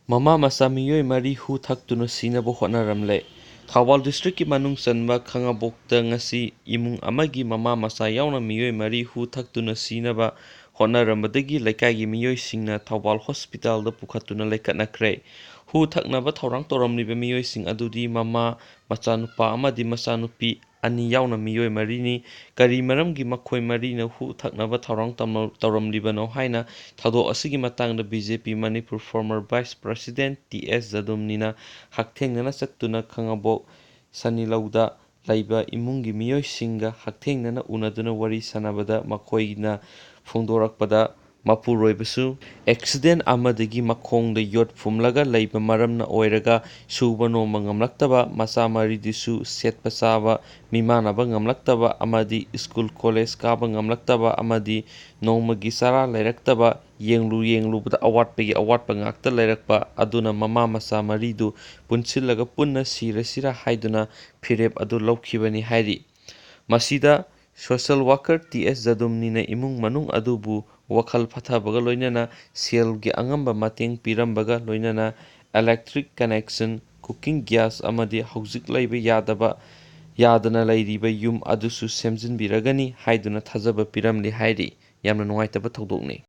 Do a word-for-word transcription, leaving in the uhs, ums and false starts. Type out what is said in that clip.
ꯃꯃꯥ ꯃꯆꯥ ꯃꯤꯑꯣꯏ ꯃꯔꯤ ꯍꯨ ꯊꯛꯇꯨꯅ ꯁꯤꯅꯕ ꯍꯣꯠꯅꯔꯝꯂꯦ꯫ ꯊꯧꯕꯥꯜ district ꯀꯤ ꯃꯅꯨꯡ ꯆꯟꯕ ꯈꯥꯉꯕꯣꯛꯇ ꯉꯁꯤ ꯏꯃꯨꯡ ꯑꯃꯒꯤ ꯃꯃꯥ ꯃꯆꯥ ꯌꯥꯎꯅ ꯃꯤꯑꯣꯏ ꯃꯔꯤ ꯍꯨ ꯊꯛꯇꯨꯅ ꯁꯤꯅꯕ ꯍꯣꯠꯅꯔꯝꯕꯗꯒꯤ ꯂꯩꯀꯥꯏꯒꯤ ꯃꯤꯑꯣꯏꯁꯤꯡꯅ ꯊꯧꯕꯥꯜ hospital ꯗ ꯄꯨꯈꯠꯇꯨꯅ ꯂꯩꯈꯠꯅꯈ꯭ꯔꯦ꯫ ꯍꯨ ꯊꯛꯅꯕ ꯊꯧꯔꯥꯡ ꯇꯧꯔꯝꯂꯤꯕ ꯃꯤꯑꯣꯏꯁꯤꯡ ꯑꯗꯨꯗꯤ ꯃꯃꯥ, ꯃꯆꯥꯅꯨꯄꯥ ꯑꯃꯗꯤ ꯃꯆꯥꯅꯨꯄꯤ ꯑꯅꯤ ꯌꯥꯎꯅ ꯃꯤꯑꯣꯏ ꯃꯔꯤꯅꯤ꯫ ꯀꯔꯤ ꯃꯔꯝꯒꯤ ꯃꯈꯣꯏ ꯃꯔꯤꯅ ꯍꯨ ꯊꯛꯅꯕ ꯊꯧꯔꯥꯡ ꯇꯝꯂ-, ꯇꯧꯔꯝꯂꯤꯕꯅꯣ ꯍꯥꯏꯅ ꯊꯧꯗꯣꯛ ꯑꯁꯤꯒꯤ ꯃꯇꯥꯡꯗ B J P Manipur former vice president T S ꯖꯗꯨꯝꯅꯤꯅ ꯍꯛꯊꯦꯡꯅꯅ ꯆꯠꯇꯨꯅ ꯈꯥꯉꯕꯣꯛ ꯁꯅꯤꯂꯧꯗ ꯂꯩꯕ ꯏꯃꯨꯡꯒꯤ ꯃꯤꯑꯣꯏꯁꯤꯡꯒ ꯍꯛꯊꯦꯡꯅꯅ ꯎꯅꯗꯨꯅ ꯋꯥꯔꯤ ꯁꯥꯟꯅꯕꯗ ꯃꯈꯣꯏꯅ ꯐꯣꯡꯗꯣꯔꯛꯄꯗ, ꯃꯄꯨꯔꯣꯏꯕꯁꯨ accident ꯑꯃꯗꯒꯤ ꯃꯈꯣꯡꯗ ꯌꯣꯠ ꯐꯨꯝꯂꯒ ꯂꯩꯕ ꯃꯔꯝꯅ ꯑꯣꯏꯔꯒ ꯁꯨꯕ ꯅꯣꯝꯕ ꯉꯝꯂꯛꯇꯕ, ꯃꯆꯥ ꯃꯔꯤꯗꯨꯁꯨ ꯁꯦꯠꯄ ꯆꯥꯕ ꯃꯤꯃꯥꯟꯅꯕ ꯉꯝꯂꯛꯇꯕ ꯑꯃꯗꯤ school college ꯀꯥꯕ ꯉꯝꯂꯛꯇꯕ ꯑꯃꯗꯤ ꯅꯣꯡꯃꯒꯤ ꯆꯔꯥ ꯂꯩꯔꯛꯇꯕ, ꯌꯦꯡꯂꯨ ꯌꯦꯡꯂꯨꯕꯗ ꯑꯋꯥꯠꯄꯒꯤ ꯑꯋꯥꯠꯄ ꯉꯥꯛꯇ ꯂꯩꯔꯛꯄ ꯑꯗꯨꯅ ꯃꯃꯥ ꯃꯆꯥ ꯃꯔꯤꯗꯨ ꯄꯨꯟꯁꯤꯜꯂꯒ ꯄꯨꯟꯅ ꯁꯤꯔꯁꯤꯔꯥ ꯍꯥꯏꯗꯨꯅ ꯐꯤꯔꯦꯞ ꯑꯗꯨ ꯂꯧꯈꯤꯕꯅꯤ ꯍꯥꯏꯔꯤ꯫ ꯃꯁꯤꯗ social worker T S ꯖꯗꯨꯝꯅꯤꯅ ꯏꯃꯨꯡ ꯃꯅꯨꯡ ꯑꯗꯨꯕꯨ ꯋꯥꯈꯜ ꯐꯊꯕꯒ ꯂꯣꯏꯅꯅ ꯁꯦꯜꯒꯤ ꯑꯉꯝꯕ ꯃꯇꯦꯡ ꯄꯤꯔꯝꯕꯒ ꯂꯣꯏꯅꯅ electric connection, cooking gas ꯑꯃꯗꯤ ꯍꯧꯖꯤꯛ ꯂꯩꯕ ꯌꯥꯗꯕ, ꯌꯥꯗꯅ ꯂꯩꯔꯤꯕ ꯌꯨꯝ ꯑꯗꯨꯁꯨ ꯁꯦꯝꯖꯤꯟꯕꯤꯔꯒꯅꯤ ꯍꯥꯏꯗꯨꯅ ꯊꯥꯖꯕ ꯄꯤꯔꯝꯂꯤ ꯍꯥꯏꯔꯤ꯫ ꯌꯥꯝꯅ ꯅꯨꯡꯉꯥꯏꯇꯕ ꯊꯧꯗꯣꯛꯅꯤ꯫